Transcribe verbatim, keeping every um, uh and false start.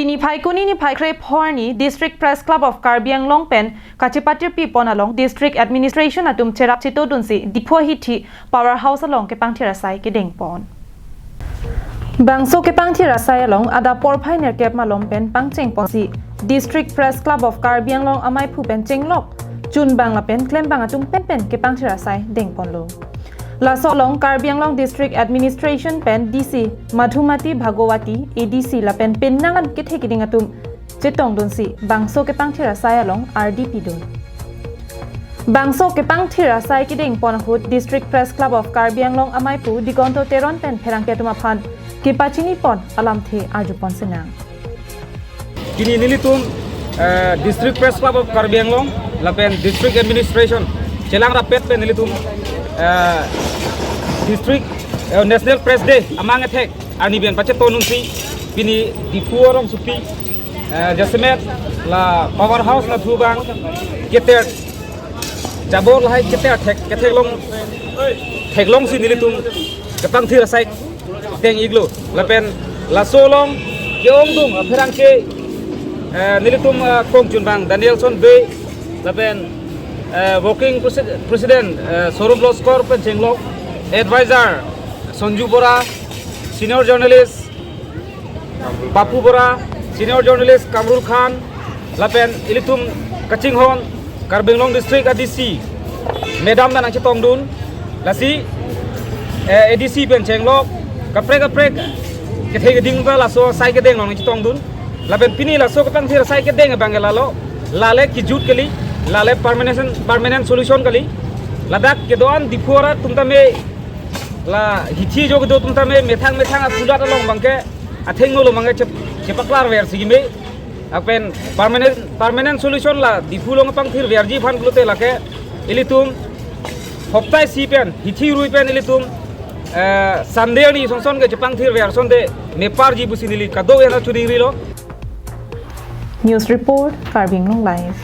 Niphai kuni niphai krepho arni District Press Club of Karbi Anglong pen kachepatirpi pon along District Administration atum cherap chetodunsi Diphu ahithi Power House along kepangthir asai kedeng pon. Bangso kepangthir asai along adap porphai nerkep malom pen pangcheng ponsi District Press Club of Karbi Anglong amaiphu pen chenglok chunbang lapen klembang atum penpen kepangthir asai deng ponlo. Laso along Karbi Anglong District Administration pen D C Madhumati Bhagawati, A D C lapen penang an kethe keding atum chetongdunsi bangso kepangthir asai along ardi pidun. Bangso kepangthir asai kedeng pon ahut District Press Club of Karbi Anglong amaiphu Digonto Teron pen pherangke atum aphan kepachini pon alamthe arju pon sinang. Pini nelitum eh, District Press Club of Karbi Anglong lapen District Administration chelang rapet pen nelitum eh, District eh, National Press Day amang ethek arni pen pachetonunsi pini Diphu arongsopi eh, jasemet la Power House nathu abang keter jabor lahai keter thek ketheklong theklongsi nelitum kepangthir asai deng-iklo lapen laso along ke-ongdung apherangke eh, nelitum eh, kongchunbang Danielson Bey lapen eh, Working Presi- President eh, Sorum Loskor pen chenglok, Advisor Sonju Bora, Senior Journalist Papu Bora, Senior Journalist Kamrul Khan, lapen ilitum kachinghon Karbi Anglong District A D C Madam nangchetongdun, lasi eh, A D C pen chenglok kaprek kaprek kethe keding ta laso asai kedeng along nangchetongdun, lapen pini laso kepangthir asai kedeng abang ke lalo, lale kejut kali, lale permanent permanent solution kali, ladak kedo-an Diphu arat atum tame la hithi jo kedo atum tame methang methang akulat along abang ke athengno along abang ke chep- chepaklar versi keme lapen permanent permanent solution la Diphu along pangthir verji aphan pulote lake ilitum hoptai si pen hithi rui pen ilitum eh, Sunday arni songson ke chepangthir ver sonte meparji pusi neli kado-an achuding rilo. News report, Karbi Anglong Live.